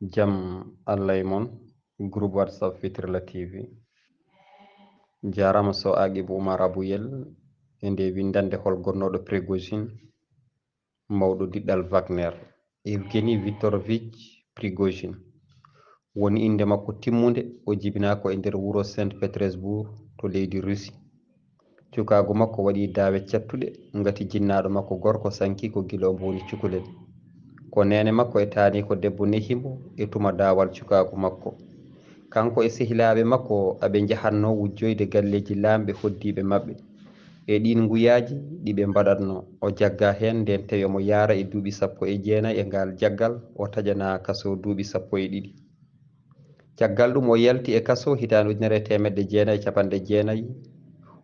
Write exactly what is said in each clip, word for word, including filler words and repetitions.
Jam Allah e mon, groupe WhatsApp Fitirla T V. Jarama so Aqibu Umar Abuyel e nde windande hol gonnooɗo Prigojine, mawɗo diɗɗal Wagner, Evgeny Viktorovich Prigojine. Woni innde makko timmunde, o jibinaa ko e nder wuro Saint Petersburg to leydi Russie. Cukaagu makko waɗi daawe cattuɗe, ngati jinnaaɗo makko gorko sanki ko gila omo woni cukalel. Ko neene makko e taaniiko debbo nehi mo e tuma daawal cukaagu makko. Kanko e sehilaaɓe makko aɓe njahatnoo wujjoyde galleeji laamɓe hoddiiɓe maɓɓe. E ɗiin nguyaaji ɗi ɓe mbaɗatnoo, o jaggaa heen ndeen tawi omo yaara e duuɓi sappo e jeenayi e ngaal jaggal, o taƴanaa kaso duuɓi sappo e ɗiɗi. Caggal ɗum o yalti e kaso hitaande ujunere e teemedde jeenayi e capanɗe jeenayi.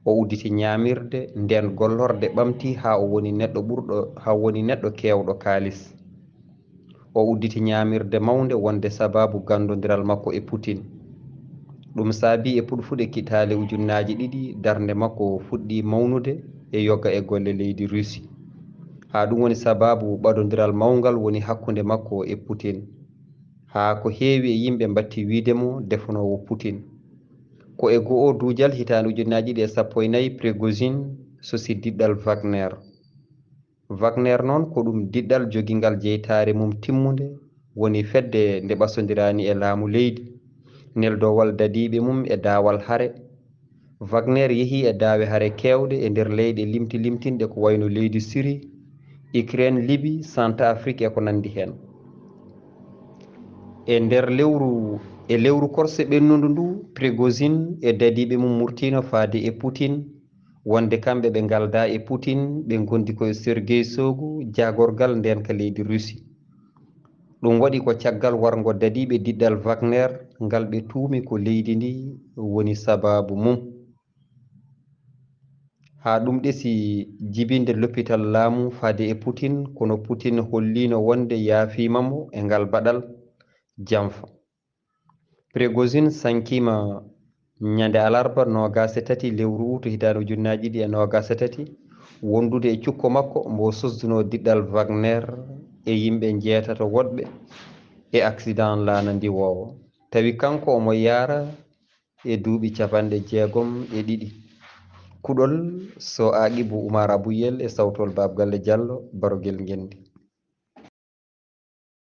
O udditi ñaamirde ndeen gollorde ɓamti haa o woni neɗɗo ɓurɗo, haa o woni neɗɗo keewɗo kaalis. O udditi ñaamirde mawnde wonde sabaabu ganndondiral makko e Putin. Ɗum saabii e puɗfuɗe kitaale ujunnaaji ɗiɗi darnde makko fuɗɗi mawnude e yoga e golle leydi Russie. Haa ɗum woni sabaabu ɓadondiral mawngal woni hakkunde makko e Putin. Haa ko heewi e yimɓe mbatti wiyde mo defanoowo Putin. Ko e go'o duujal hitaande ujunnaaji ɗiɗi e sappo e nayi Prigojine sosi diɗɗal Wagner. Wagner noon ko ɗum diɗɗal jogingal jeytaare mum timmunde, woni fedde nde ɓasondiraani e laamu leydi, neldoowal dadiiɓe mum e daawal hare. Wagner yehii e daawe hare keewɗe e nder leyɗe limti limtinɗe ko wayno leydi Syrie, Ukraine, Libye, Centrafrique e ko nanndi heen. E nder lewru, e lewru korse ɓennundu ndu, Prigojine e dadiiɓe mum murtiino faade e Putin, wonde kamɓe ɓe ngaldaa e Putin, ɓe ngondi ko e Sergei Shoigu, jaagorgal ndeenka leydi Russie. Ɗum waɗi ko caggal warngo dadiiɓe diɗɗal Wagner ngal ɓe tuumi ko leydi ndi woni sabaabu mum. Haa ɗum ɗesi jibinde loppital laamu faade e Putin, kono Putin holliino wonde yaafiima mo e ngal baɗal janfa. Prigojine sankiima ñande alarba noogaas e tati lewru ut hitaande ujunnaaji ɗiɗi e noogaas e tati, wondude e cukko makko mbo sosdunoo diɗɗal Wagner e yimɓe njeetato woɗɓe e accident laana ndiwoowo. Tawi kanko omo yaara e duuɓi capanɗe jeegom e ɗiɗi. Kuɗol so Aqibu Umar Abuyel e sawtol Baab Galle Jallo, Barogel Ngenndi.